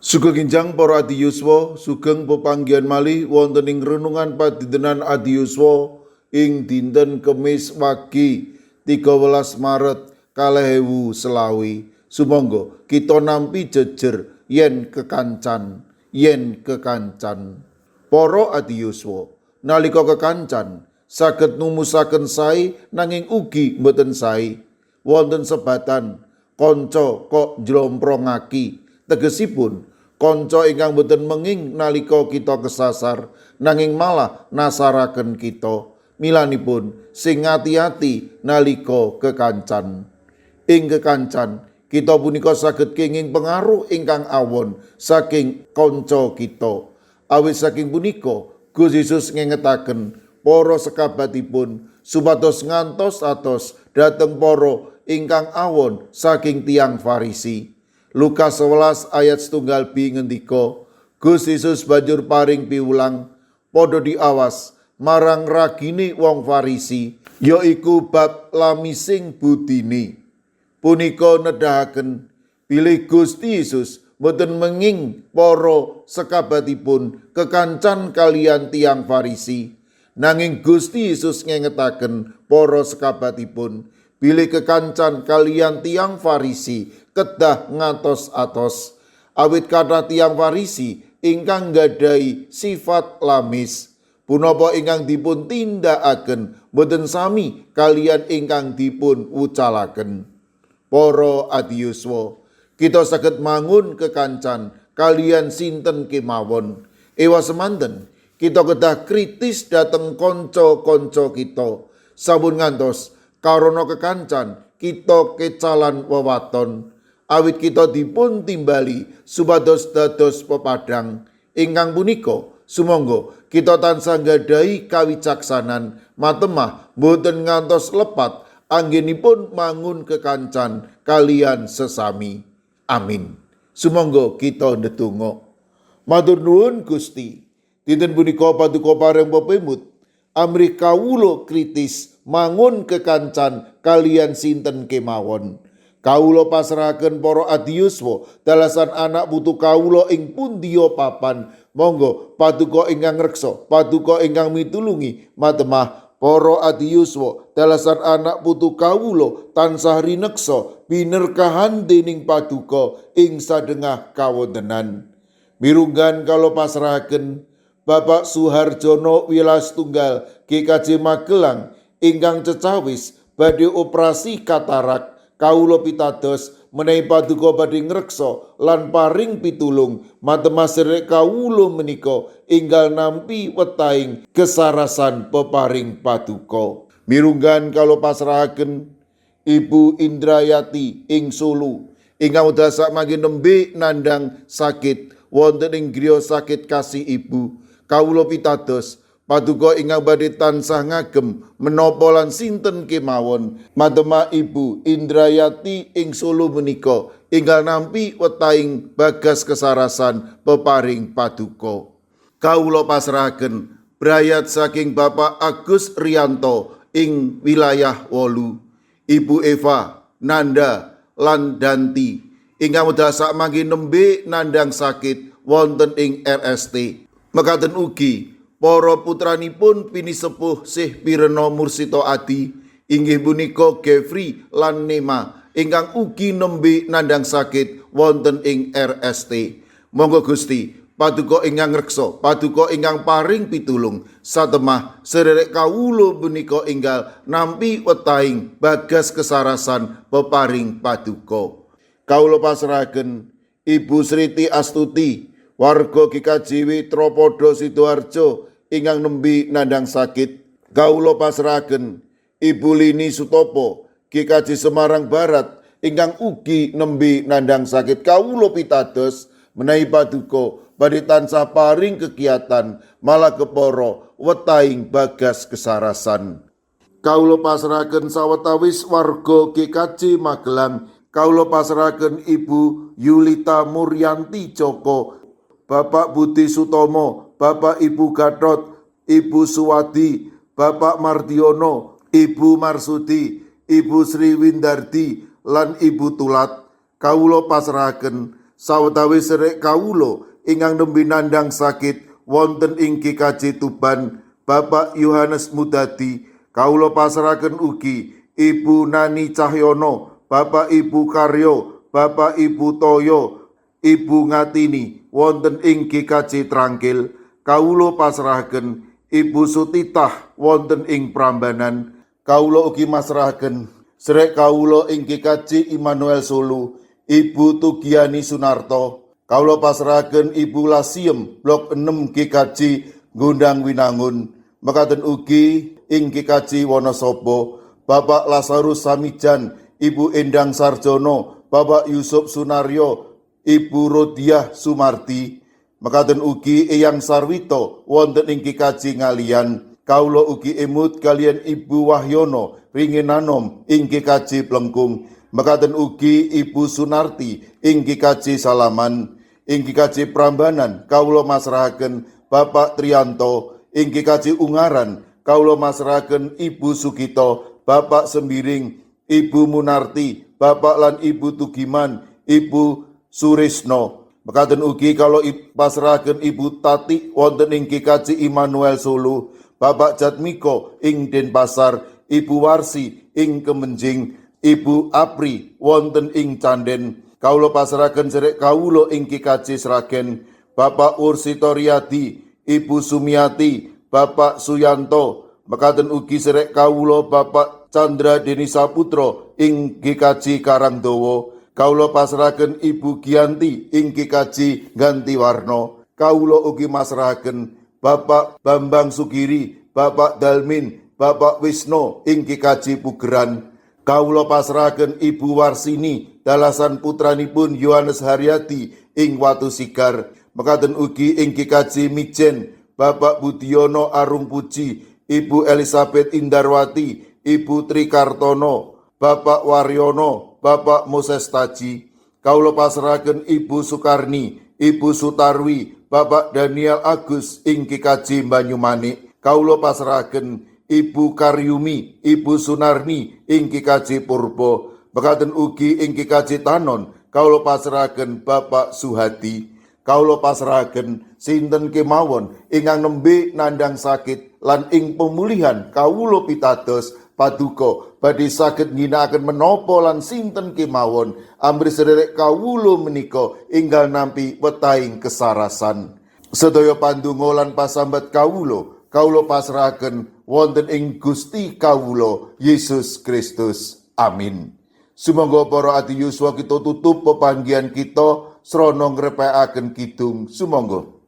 Sugeng enjang para adiyuswa, sugeng pepanggihan malih wonten ing renungan padintenan adiyuswa ing dinten Kemis Wage 13 Maret 2025. Sumangga kita nampi jejer yen kekancan, yen kekancan. Para adiyuswa, nalika kekancan saged numusaken sae nanging ugi mboten sae. Wonten sebatan kanca kok njlomprongaki, tegesipun kanca ingkang boten menging nalika kita kesasar nanging malah nasaraken kita. Milanipun sing ati-ati nalika kekancan. Ing kekancan kita punika saged kenging pengaruh ingkang awon saking kanca kita. Awit saking punika Gusti Yesus ngengetaken para sekabatipun supados ngantos-atos dhateng para ingkang awon saking tiang Farisi. Lukas 11 ayat 1 b ngendika, Gusti Yesus banjur paring piwulang, padha diawas marang ragine wong Farisi, yaiku bab lamising budine. Punika nedahaken bilih Gusti Yesus boten menging para sekabatipun kekancan kalian tiang Farisi, nanging Gusti Yesus ngengetaken para sekabatipun bilih kekancan kalian tiang Farisi kedah ngatos-atos, awit kathah tiang Farisi ingkang nggadahi sifat lamis. Punapa ingkang dipun tindakaken boten sami kalian ingkang dipun wucalaken. Para adiyuswa, kita saged mangun kekancan kalian sinten kemawon. Ewa semanten kita kedah kritis dhateng kanca-kanca kita. Sampun ngantos karana kekancan kita kecalan wewaton, awit kita dipun timbali supados dados pepadang. Ingkang punika sumangga kita tansah nggadahi kawicaksanan matemah boten ngantos lepat anggenipun mangun kekancan kalian sesami. Amin. Sumangga kita ndedonga. Matur nuwun Gusti, dinten punika paduka paring pepemut amrih kawula kritis mangun kekancan kalian sinten kemawon. Kawula pasrahaken para adiyuswa dalasan anak putu kawula ing pundiya papan. Monggo paduka ingkang ngreksa, paduka ingkang mitulungi matemah para adiyuswa dalasan anak putu kawula tansah rineksa binerkahan dening paduka ing sadengah kawontenan. Mirunggan kawula pasrahaken Bapak Suharjono Wilas Tunggal GKJ Magelang ingkang cecawis badhe operasi katarak. Kawula pitados menawi paduka badhe ngreksa lan paring pitulung matemah sedherek kawula menika enggal nampi wetahing kesarasan peparing paduka. Mirunggan kawula pasrahaken Ibu Indrayati ing Solo ingkang wekdal sakmangke nembe nandang sakit wonten ing griya sakit Kasih Ibu. Kawula pitados paduka ingkang badhe tansah ngagem menapa lan sinten kemawon matemah Ibu Indrayati ing Solo menika enggal nampi wetahing bagas kesarasan peparing paduka. Kawula pasrahaken brayat saking Bapak Agus Rianto ing wilayah 8, Ibu Eva, Nanda lan Danti ingkang wekdal sakmangke nembe nandang sakit wonten ing RST. Mekaten ugi para putranipun pinisepuh Sih Pirena Mursito Adi inggih punika Gefri lan Nema ingkang ugi nembe nandang sakit wonten ing RST. Monggo Gusti paduka ingkang ngreksa, paduka ingkang paring pitulung satemah sederek kawula punika enggal nampi wetahing bagas kesarasan peparing paduka. Kawula pasrahaken Ibu Sriti Astuti warga GKJW Tropodo Sidoarjo ingkang nembe nandang sakit. Kawula pasrahaken Ibu Lini Sutopo GKJ Semarang Barat ingkang ugi nembe nandang sakit. Kawula pitados menawi paduka badhe tansah paring kegiatan malah kepara wetahing bagas kesarasan. Kawula pasrahaken sawetawis warga GKJ Magelang. Kawula pasrahaken Ibu Yulita Muryanti Joko, Bapak Budi Sutomo, Bapak Ibu Gatot, Ibu Suwadi, Bapak Mardiono, Ibu Marsudi, Ibu Sri Windardi, lan Ibu Tulat. Kawula pasrahaken Sawetawis sedherek kawula ingkang nembe nandhang sakit wonten ing GKJ Tuban, Bapak Yohanes Mudadi. Kawula pasrahaken ugi Ibu Nani Cahyono, Bapak Ibu Karyo, Bapak Ibu Toyo, Ibu Ngatini wonten ing GKJ Trangkil. Kawula pasrahaken Ibu Sutitah wonten ing Prambanan. Kawula ugi masrahaken sedherek kawula ing GKJ Immanuel Solo, Ibu Tugiani Sunarto. Kawula pasrahaken Ibu Lasiem Blok 6 GKJ Gondang Winangun. Mekaten ugi ing GKJ Wonosobo, Bapak Lazarus Samijan, Ibu Endang Sarjono, Bapak Yusuf Sunaryo, Ibu Rodiah Sumarti. Mekaten ugi Eyang Sarwito wonten ing GKJ Ngaliyan. Kawula ugi emut kaliyan Ibu Wahyono Ringinanom ing GKJ Plengkung. Mekaten ugi Ibu Sunarti ing GKJ Salaman. Ing GKJ Prambanan kawula masrahaken Bapak Trianto. Ing GKJ Ungaran kawula masrahaken Ibu Sugito, Bapak Sembiring, Ibu Munarti, Bapak lan Ibu Tugiman, Ibu Surisno. Mekaten ugi kawula pasrahaken Ibu Tati wonten ing GKJ Immanuel Solo, Bapak Jatmiko ing Denpasar, Ibu Warsi ing Kemenjing, Ibu Apri wonten ing Canden. Kawula pasrahaken sedherek kawula ing GKJ Sragen, Bapak Ursito Riyadi, Ibu Sumiati, Bapak Suyanto. Mekaten ugi sedherek kawula Bapak Chandra Denisa Putra ing GKJ Karangdowo. Kawula pasrahaken Ibu Gianti ing GKJ Gantiwarno. Kawula ugi masrahaken Bapak Bambang Sugiri, Bapak Dalmin, Bapak Wisno ing GKJ Pugeran. Kawula pasrahaken Ibu Warsini dalasan putranipun Yohanes Haryadi ing Watu Sigar. Mekaten ugi ing GKJ Mijen, Bapak Budiono Arum Puji, Ibu Elizabeth Indarwati, Ibu Tri Kartono, Bapak Waryono, Bapak Moses Taji. Kawula pasrahaken Ibu Sukarni, Ibu Sutarwi, Bapak Daniel Agus ing GKJ Banyumanik. Kawula pasrahaken Ibu Karyumi, Ibu Sunarni ing GKJ Purbo. Mekaten ugi ing GKJ Tanon, kawula pasrahaken Bapak Suhadi. Kawula pasrahaken sinten kemawon ingkang nembe nandhang sakit lan ing pemulihan kawula pitados paduka badhe saged ngginakaken menapa lan sinten kemawon amrih sedherek kawula menika enggal nampi wetahing kesarasan. Sedaya pandonga lan pasambat kawula, kawula pasrahaken wonten ing Gusti kawula Yesus Kristus. Amin. Sumangga para adi yuswa, kita tutup pepanggihan kita srana ngrepekaken kidung. Sumangga.